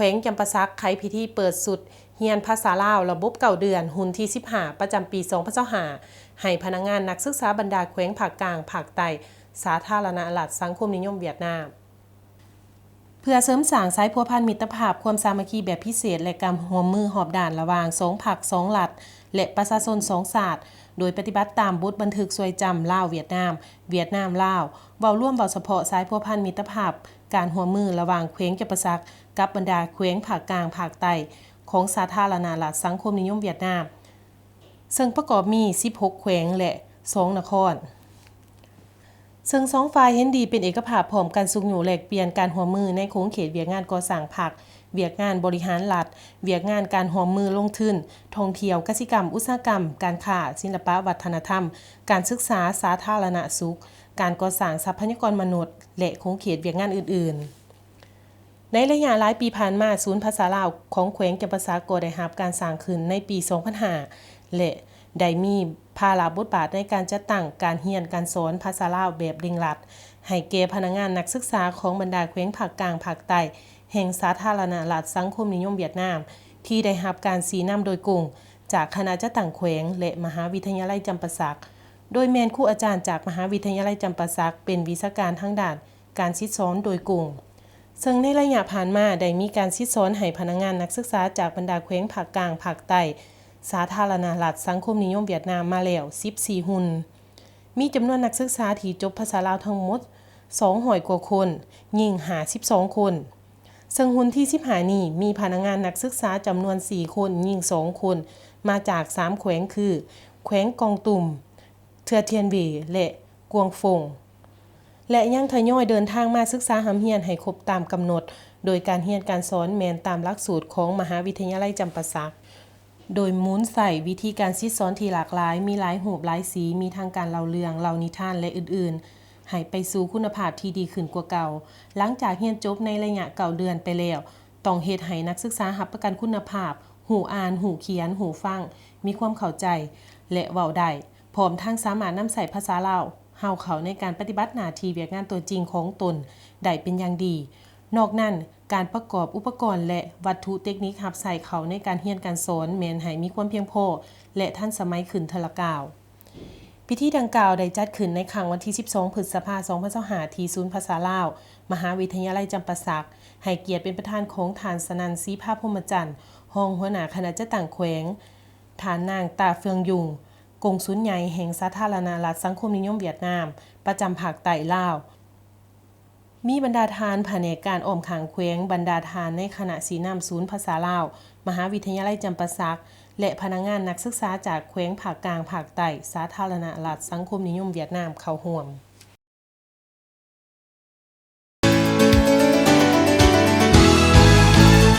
ວງຈຳປາສັກໄຂພິທີເປີດຊຸດຮຽນພາສາລາວລະບົບເກົ້າເດືອນ ຮຸ່ນທີສິບຫ້າ ປະຈຳປີສອງພັນຊາວຫ້າ ໃຫ້ພະນັກງານນັກສຶກສາບັນດາແຂວງພາກກາງ, ພາກໃຕ້ ສາທາລະນະລັດສັງຄົມນິຍົມຫວຽດນາມ. ເພື່ອເສີມສ້າງສາຍພົວພັນມິດຕະພາບ, ຄວາມສາມັກຄີແບບພິເສດ ແລະ ການຮ່ວມມືຮອບດ້ານລະຫວ່າງສອງພັກ, ສອງລັດ ແລະ ປະຊາຊົນສອງຊາດ, ໂດຍປະຕິບັດຕາມບົດບັນທຶກຊ່ວຍຈຳລາວ-ຫວຽດນາມ, ຫວຽດນາມ-ລາວ, ເວົ້າລວມເວົ້າສະເພາະສາຍພົວພັນມິດຕະພາບການຮ່ວມມືລະຫວ່າງແຂວງຈຳປາສັກກັບບັນດາແຂວງພາກກາງ, ພາກໃຕ້ ຂອງສາທາລະນະລັດສັງຄົມນິຍົມຫວຽດນາມ, ເຊິ່ງປະກອບມີສິບຫົກແຂວງ ແລະ ສອງນະຄອນ. ເຊິ່ງສອງຝ່າຍເຫັນດີເປັນເອກະພາບ ພ້ອມກັນຊຸກຍູ້ແລກປ່ຽນການຮ່ວມມືໃນຂົງເຂດວຽກງານກໍ່ສ້າງພັກ, ວຽກງານບໍລິຫານລັດ, ວຽກງານການຮ່ວມມືລົງທຶນ, ທ່ອງທ່ຽວ, ກະສິກຳ, ອຸດສາຫະກຳ, ການຄ້າ, ສິລະປະວັດທະນະທຳ, ການສຶກສາ, ສາທາລະນະສຸກ, ການກໍ່ສ້າງຊັບພະຍາກອນມະນຸດ ແລະ ຂົງເຂດວຽກງານອື່ນໆ. ໃນໄລຍະຫຼາຍປີຜ່ານມາ, ສູນພາສາລາວຂອງແຂວງຈຳປາສັກກໍໄດ້ຮັບການສ້າງຂຶ້ນໃນປີສອງພັນຫ້າ ແລະ ໄດ້ມີພາລະບົດບາດໃນການຈັດຕັ້ງການຮຽນການສອນພາສາລາວແບບເລັ່ງລັດ ໃຫ້ແກ່ພະນັກງານນັກສຶກສາຂອງບັນດາແຂວງພາກກາງ, ພາກໃຕ້ ແຫ່ງສາທາລະນະລັດສັງຄົມນິຍົມຫວຽດນາມ ທີ່ໄດ້ຮັບການຊີ້ນຳໂດຍກົງຈາກຄະນະຈັດຕັ້ງແຂວງ ແລະ ມະຫາວິທະຍາໄລຈຳປາສັກ, ໂດຍແມ່ນຄູອາຈານຈາກມະຫາວິທະຍາໄລຈຳປາສັກ ເປັນວິຊາການທາງດ້ານ ການສິດສອນໂດຍກົງ, ເຊິ່ງໃນໄລຍະຜ່ານມາໄດ້ມີການສິດສອນໃຫ້ພະນັກງານນັກສຶກສາຈາກບັນດາແຂວງພາກກາງ, ພາກໃຕ້ ສາທາລະນະລັດສັງຄົມນິຍົມຫວຽດນາມມາແລ້ວສິບສີ່ຮຸ່ນ, ມີຈຳນວນນັກສຶກສາທີ່ຈົບພາສາລາວທັງໝົດສອງຮ້ອຍກວ່າຄົນ, ຍິງຫ້າສິບສອງຄົນ, ເຊິ່ງຮຸ່ນທີສິບຫ້ານີ້ມີພະນັກງານນັກສຶກສາຈຳນວນສີ່ຄົນ, ຍິງສອງຄົນ, ມາຈາກສາມແຂວງຄື ແຂວງກອງຕຸມ, ເທືອທຽນເຫວ ແລະ ກວາງຟົງ ແລະ ຍັງທະຍອຍເດີນທາງມາສຶກສາຮ່ຳຮຽນໃຫ້ຄົບຕາມກຳນົດ, ໂດຍການຮຽນການສອນແມ່ນຕາມຫຼັກສູດຂອງມະຫາວິທະຍາໄລຈຳປາສັກ, ໂດຍໝູນໃຊ້ວິທີການສິດສອນທີ່ຫຼາກຫຼາຍ, ມີຫຼາຍຮູບຫຼາຍສີ, ມີທັງການເລົ່າເລື່ອງ, ເລົ່ານິທານ ແລະ ອື່ນໆ, ໃຫ້ໄປສູ່ຄຸນນະພາບທີ່ດີຂຶ້ນກວ່າເກົ່າ. ຫຼັງຈາກຮຽນຈົບໃນໄລຍະເກົ້າເດືອນໄປແລ້ວ, ຕ້ອງເຮັດໃຫ້ນັກສຶກສາຮັບປະກັນຄຸນນະພາບ, ຮູ້ອ່ານ, ຮູ້ຂຽນ, ຮູ້ຟັງ, ມີຄວາມເຂົ້າໃຈ ແລະ ເວົ້າໄດ້. ພ້ອມທັງສາມາດນຳໃຊ້ພາສາລາວເຮົາເຂົ້າໃນການປະຕິບັດໜ້າທີ່ວຽກງານຕົວຈິງຂອງຕົນໄດ້ເປັນຢ່າງດີ. ນອກນັ້ນ, ການປະກອບອຸປະກອນ ແລະ ວັດຖຸເຕັກນິກຮັບໃຊ້ເຂົ້າໃນການຮຽນການສອນແມ່ນໃຫ້ມີຄວາມພຽງພໍ ແລະ ທັນສະໄໝຂຶ້ນເທື່ອລະກ້າວ. ພິທີດັ່ງກ່າວໄດ້ຈັດຂຶ້ນໃນຄ່ຳວັນທີສິບສອງ ພຶດສະພາ ສອງພັນຊາວຫ້າ ທີ່ສູນພາສາລາວ ມະຫາວິທະຍາໄລຈຳປາສັກ, ໃຫ້ກຽດເປັນປະທານຂອງທ່ານ ສະນັນ ສີພາພົມມະຈັນ ຮອງຫົວໜ້າຄະນະຈັດຕັ້ງແຂວງ, ທ່ານນາງ ຕາເຟືອງຍຸງ ກົງສຸນໃຫຍ່ແຫ່ງສາທາລະນະລັດສັງຄົມນິຍົມຫວຽດນາມ ປະຈຳພາກໃຕ້ລາວ, ມີບັນດາທ່ານພະແນກການອ້ອມຂ້າງແຂວງ, ບັນດາທ່ານໃນຄະນະຊີ້ນຳສູນພາສາລາວ ມະຫາວິທະຍາໄລຈຳປາສັກ ແລະ ພະນັກງານນັກສຶກສາຈາກແຂວງພາກກາງ, ພາກໃຕ້ ສາທາລະນະລັດສັງຄົມນິຍົມຫວຽດນາມເຂົ້າຮ່ວມ.